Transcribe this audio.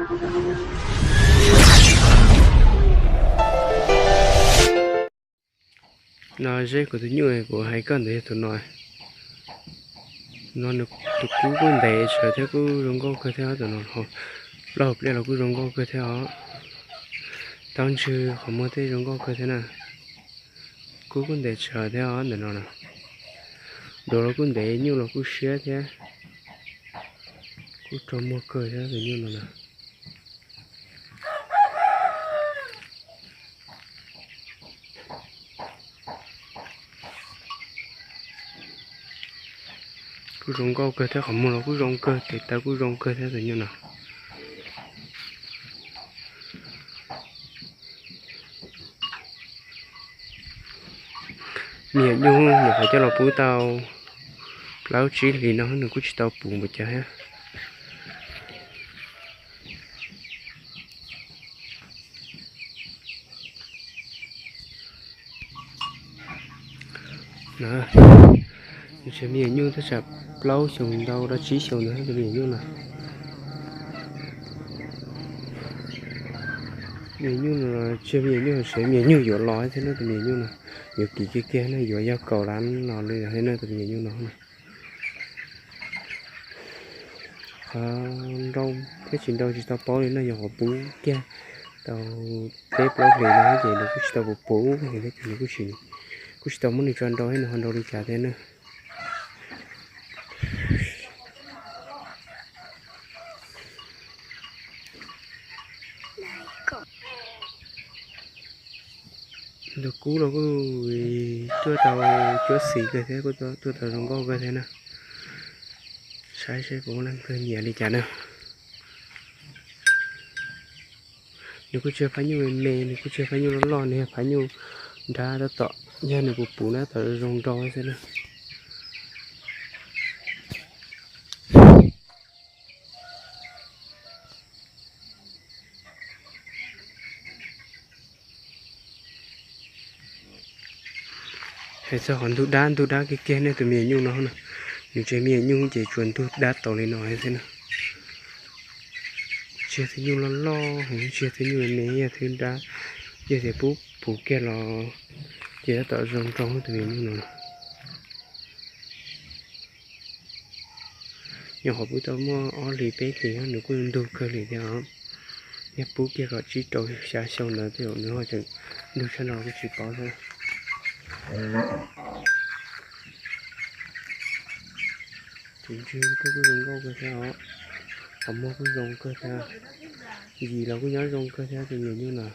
No zeb kuv tus nyuj kuv hais koj ntawd yog tus no. No nws tus kub kuj ntev tsawv thiab kuj zoo nkauj kawg thiab tus no. Plaub hau pliaj los kuj zoo nkauj kawg thiab os. Taub ntswg qhov muag tej zoo nkauj kawg thiab na. Kub kuj ntev tsawv thiab os ntawm no na. Duav los kuj ntev, nyuj los kuj siab thiab. Kuj raug muag kawg thiab tus nyuj no na. Kuj zoo nkauj kawg thiab, qhov muag los kuj zoo kawg, tes taw kuj zoo kawg thiab tus nyuj no. Me nyuam nyuj nyuam qhuav coj los pub tau plaub tsib hlis no nws kuj tsis tau puv npaum cas thiab. Nws tseem me nyuam nyuj thaj tsam plaub xyoos ntau rau tsib xyoos ntawd tus me nyuam nyuj no. Me nyuam nyuj no tsis yog me nyuam nyuj, tseem me nyuam nyuj yuav los thiab no tus me nyuam nyuj no. Yuav kim kiag kiag no yuav yog kaum lab no li thiab no tus me nyuam nyuj no. Qhov nrau thiab tsis nrau tsis tau paub li no, yog qhov pub kiag tau peb plaub hlis no ces nws kuj tsis tau puv puv li thiab ces nws kuj tsis tau muab nws tso nrau thiab nws ho nrau li cas thiab na. Tus kub los kuj tuaj tau cuab xis kawg thiab, kuj tuaj tau zoo nkauj kawg thiab na. Saib seb puas muaj leej twg nyiam li cas na. Nws kuj tsis yog phab nyuj me me, nws kuj tsis yog phab nyuj loj loj, nws yog phab nyuj nrab tab tom, yog nws puv puv na tab tom zoo nrau xwb na. Hais txog qhov ntug dab, ntug dab kiag kiag nej tus me nyuam nyuj no na, nws tsis me nyuam nyuj ces tsuas ntug dab tau li no thiab na. Tsis yog tus nyuj loj loj, tsis yog tus nyuj me me, yog tus dab, yog tias pub puv kiag los ces tab tom zoo nrau tus me nyuam nyuj no. Nyuam qhuav pub tau muaj ob hlis peb hlis nws kuj ntug kawg li thiab os. Yog pub kiag kom tsib rau xya xyoo ntawd tej zaum nws ho tseem ntug tshaj no kuj tsis paub thiab. Tus ntswg kuj zoo nkauj kawg thiab os, qhov muag kuj zoo kawg thiab. Yim los kuj nyob zoo kawg thiab tus me nyuam nyuj no.